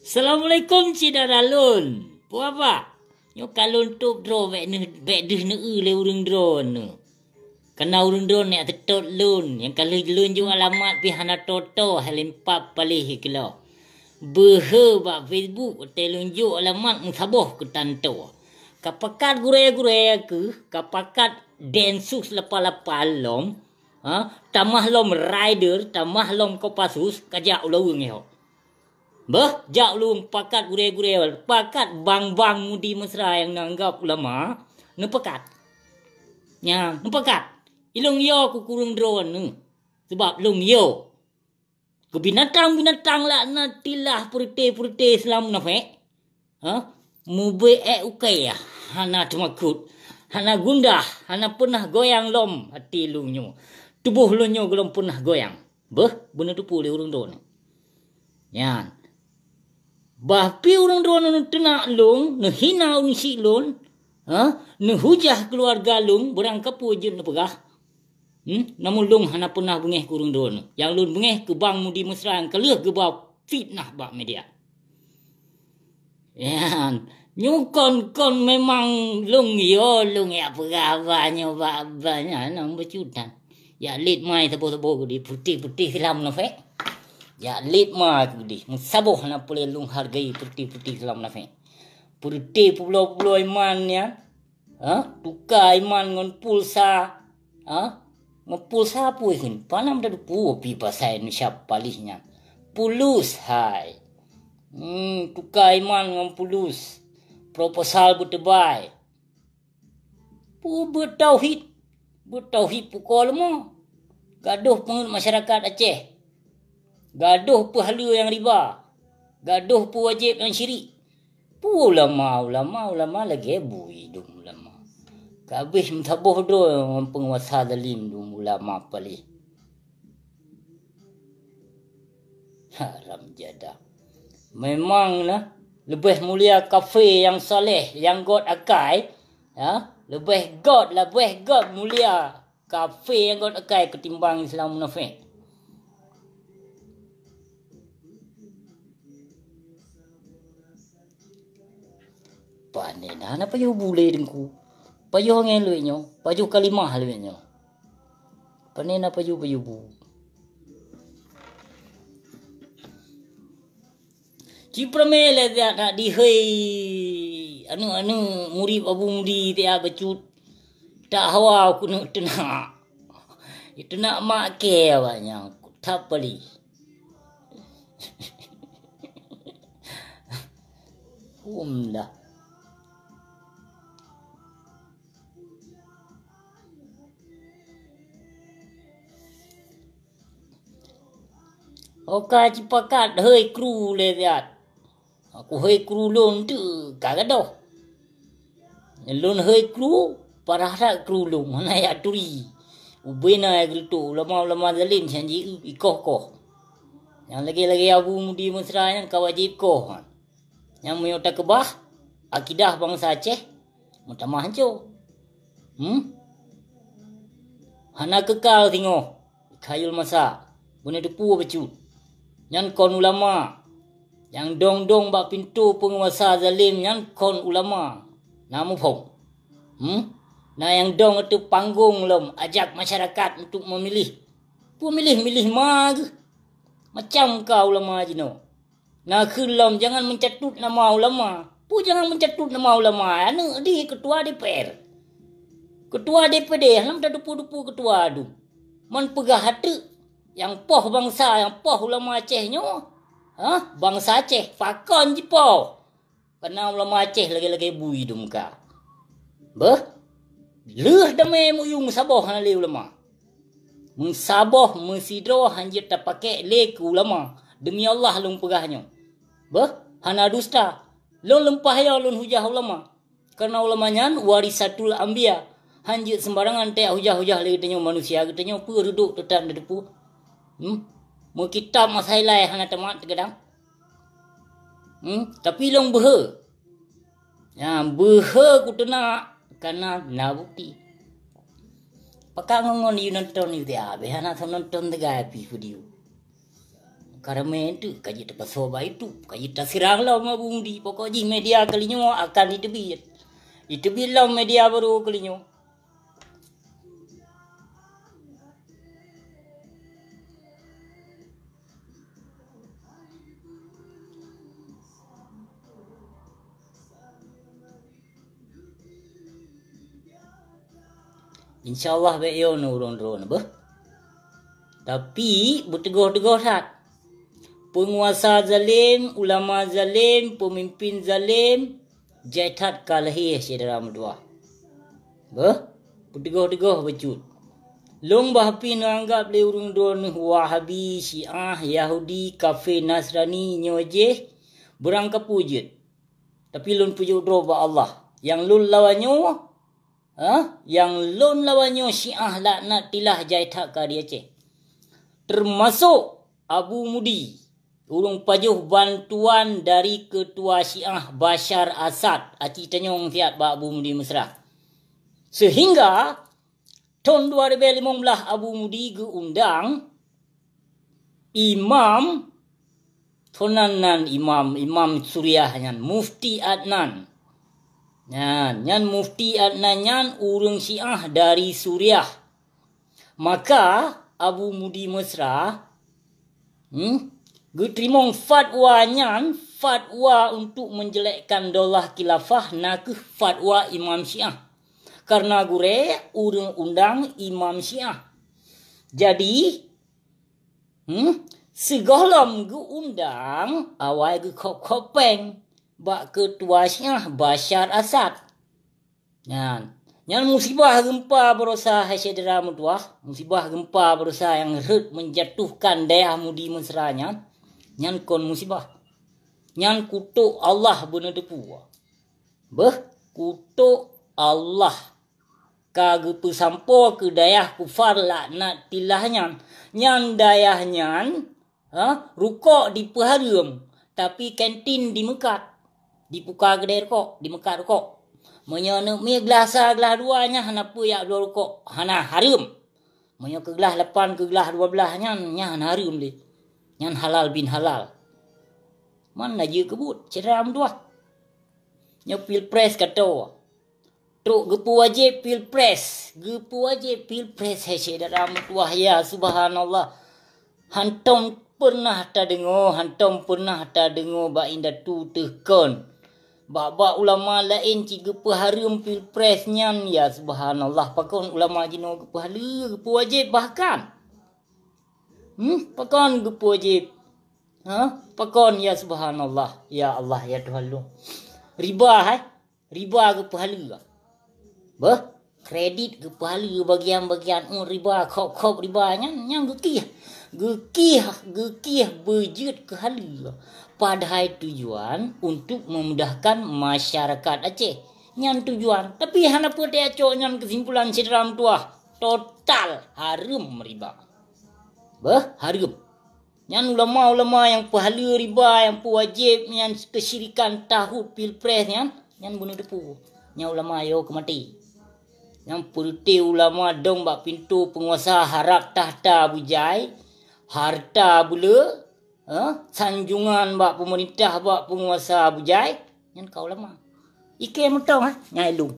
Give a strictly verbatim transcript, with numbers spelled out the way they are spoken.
Assalamualaikum syedara lôn. Peue haba? Nyoe ka lôn tôb droe bèk neuh, bèk deuh neueu lé ureueng droeneuh. Kareuna ureueng droeneuh nyang teutot lôn, nyang ka lheueh lôn jok alamat pih hana tô-tô, hai lôn pap paléh keulok. Beuhe bak Facebook, watèe lôn jok alamat meusaboh keu tanto. Ka pakat gurèe-gurèe keuh, ka pakat Densus lapan lapan lom, ha, tamah lom Raider, tamah lom Kopassus, ka jak u Laweueng nyoe. Beuh, jak u Laweueng pakat gurèe-gurèe, pakat bang-bang Mudi Mesra nyang neuanggap ulama, neupakat. Nyan, neupakat. Ilôn yo keu kureueng droeneuh. Sabab lôn yo. Keu binatang-binatang laknatillah, peureuté-peureuté Islam munafék. Ha? Mubeuet ék ukai, hana teumakot, hana gundah, hana peunah goyang lom até lôn nyoe. Tuboh lôn nyoe gohlom peunah goyang. Beuh, beuneuteupeu lé ureueng droeneuh. Nyan. Bah pih ureueng droeneuh neuteunak lôn, neuhina ureueng syik lôn, ha? Neuhujah keuluwarga lôn, beurangkapeue jeuet neupeugah. Hmm? Namun lôn hana peunah beungéh keu ureueng droeneuh. Nyang lôn beungéh keu bang Mudi Mesra nyang ka lheueh geuba fitnah bak media. Nyan, nyoe kon-kon memang lôn yo, lôn jak peugah haba nyoe bak, bak nyan, nyang beucutan. Jak lét mai saboh-saboh keudéh, putih-putih silam munafék. Jak lét mai keudéh, meusaboh na peureulèe lôn hargai putih-putih silam munafék. Putih pulo-pulo iman nyan, ha? Tuka iman ngon pulsa, ha? Ngon pulsa peue kheun? Panan tateupeue pih pasai neusyab paléh nyan. Pulus hai. Hmm, tuka iman ngon pulus. Proposal beuteubai. Peue beutauhid? Beutauhid pukoe leumô. Gadôh peungeut masyarakat Aceh. Gadôh peuhaleue nyang riba. Gadôh peuwajéb nyang syirik. Peue ulama, ulama, ulama lagèe bui dum ulama. Ka abéh meusaboh droe ngon peunguasa zalim dum ulama paléh. Haram jadah. Memang na leubeh mulia kafé nyang saleh, nyang göt akai, ya, leubeh göt, leubeh göt mulia kafé nyang göt akai ketimbang Islam munafék. Pane na, na pajoh bu lé Teungku. Pajoh angén luwèh nyoe, pajoh kalimah luwèh nyoe. Pane na pajoh-pajoh bu. Ci peureumé lé jak nak dihôi aneuk-aneuk murit Abu Mudi tiap bacut. Tak hawa keuneuk teunak. Teunak mak kèe awaknyan. That paléh. Hum dah. Oka cipakat hôi kru lé siat. Aku hôi kru lôn teuk ka gadôh. Lôn hôi kru, parah that kru lôn, hana jak turi. Ubé na nyang geureutok ulama-ulama zalim sian jiôh ikoh-koh. Nyang lagèe-lagèe Abu Mudi Mesra nyan ka wajéb koh. Nyang meunyoe takeubah akidah bansa Aceh, meutamah hanco. Hmm? Hana keukal singoh khayul masa, beuneuteupeu bacut. Nyan kon ulama. Nyang dong-dong bak pintoe peunguasa zalim nyan kon ulama. Na muphom? Hmm? Na nyang dong ateueh panggong lom ajak masyarakat untuk memilih. Peue milih-milih ma geuh? Macam ka ulama jinoe. Na kheun lom jangan mencatut nama ulama. Peue jangan mencatut nama ulama? Aneuk di ketua D P R. Ketua D P D, lom tadupu-dupu ketua dum. Man peugah ateueh nyang poh bansa, nyang poh ulama Aceh nyoe. Hah? Bansa Aceh pakon jipoh. Kana ulama Aceh lagèe-lagèe bui dum ka. Beuh, lheueh damé meuyueng saboh hana lé ulama. Meusaboh meusidroe hanjeuet tapakék lé keu ulama. Demi Allah lôn peugah nyoe. Beuh, hana dusta. Lôn leumpah yo lôn hujah ulama. Karena ulama nyan warisatul anbiya. Hanjeuet seumbarangan tajak hujah-hujah lé geutanyoe manusia, geutanyoe peue reudok teutan tateupeue. Hmm? Meukitab masa ilai hana tamat teugadang. Hmm? Tapi lôn beuhe. Nyan beuhe kuteunak kana na bukti. Pakak ngon-ngon yue nonton yue teuh abéh hana nonton teugai pih video. Ka ramé teuk ka jiteupasoe bak YouTube, ka jitaseurang lom Abu Mudi. Pokok jih media keulinyoe akan jiteubiet. Jiteubiet lom media barô keulinyoe. Insya Allah bék yo nurun-run beuh. Tapi beuteugah-teugah that. Peunguasa zalim, ulama zalim, peumimpin zalim, jai that ka lahé syedara meutuwah. Beuh, beuteugah-teugah bacut. Lôn bah pih neuanggab lé ureuëng droeneueh Wahabi, Syiah, Yahudi, kafé, Nasrani nyoe jih beurangkapeue jeuet. Tapi lôn peujok droe bak Allah. Nyang lôn lawan nyoe, ha? Nyang lôn lawan nyoe Syiah laknatillah jai that ka di Aceh. Teumasok Abu Mudi, ureuëng pajoh bantuan dari keutua Syiah Bashar Asad, aci tanyong siat bak Abu Mudi Mesra. Seuhingga thon dua ribèe limong blaih Abu Mudi geuundang imam, thon nan, nan imam, Imam Suriah nyan, Mufti Adnan. Nyan, nyan Mufti Adnan nyan ureuëng Syiah dari Suriah. Maka Abu Mudi Mesra, hmm, geuteurimong fatwa nyan, fatwa untuk menjelekkan daulah khilafah, nakeuh fatwa Imam Syiah. Karena gurèe ureuëng undang Imam Syiah. Jadi, hmm, sigohlom geuundang awai geukhop-khop péng bak keutua Syiah Bashar Asad. Nyan, nyan musibah geumpa baroesa hai syedara meutuwah, musibah geumpa baroesa nyang rhot menjatuhkan dayah Mudi Mesra nyan, nyan kon musibah. Nyan kutok Allah beuneuteupeu. Beuh, kutok Allah ka geupeusampoe keu dayah kufar laknatillah nyan. Nyan dayah nyan, ha, rukok dipeuhareuem, tapi kantin dimeukat. Dipuka keudè rukok, dimeukat rukok. Meunyoe neuk mie glah sa, glah dua nyan hana peue jak bloe rukok, hana hareuem. Meunyoe keu glah lapan, keu glah dua blaih nyan, nyan hana hareuem lé. Nyan halal bin halal. Man na jeuet keu buet, syedara meutuwah. Nyoe pilpres ka toe. Trok geupeuwajéb pilpres. Geupeuwajéb pilpres, hai syedara meutuwah, ya subhanallah. Hantom peunah tadeungoe, hantom peunah tadeungoe bak indatu teuh kon. Bak-bak ulama laén cit geupeuhareuem pilpres nyan, ya subhanallah. Pakon ulama jinoe geupeuhaleue, geupeuwajéb bahkan. Hmm, pakon geupeuwajéb? Ha? Pakon, ya subhanallah. Ya Allah, ya Tuhan lôn. Riba, hai? Riba geupeuhaleue. Beuh, kredit geupeuhaleue bagian-bagian, oh, riba, khop-khop riba nyan, nyan geukieh. Geukieh, geukieh beujeuet keu haleue. Padahai tujuan untuk memudahkan masyarakat Aceh. Nyan tujuan. Tapi hana peue tacok nyan keusimpulan syedara meutuwah. Total hareuem riba. Beuh, hareuem. Nyan ulama-ulama nyang peuhaleue riba, nyang peuwajéb nyan keusyirikan tahut pilpres nyan, nyan beuneuteupeu. Nyan ulama yo keu maté. Nyang peureuté ulama dong bak pintoe peunguasa harab takhta beujai, hareuta beuleu, eh, sanjungan bak peumeurintah, bak peunguasa beujai, nyan ka ulama. Ikei mantong, eh, nyan ilong.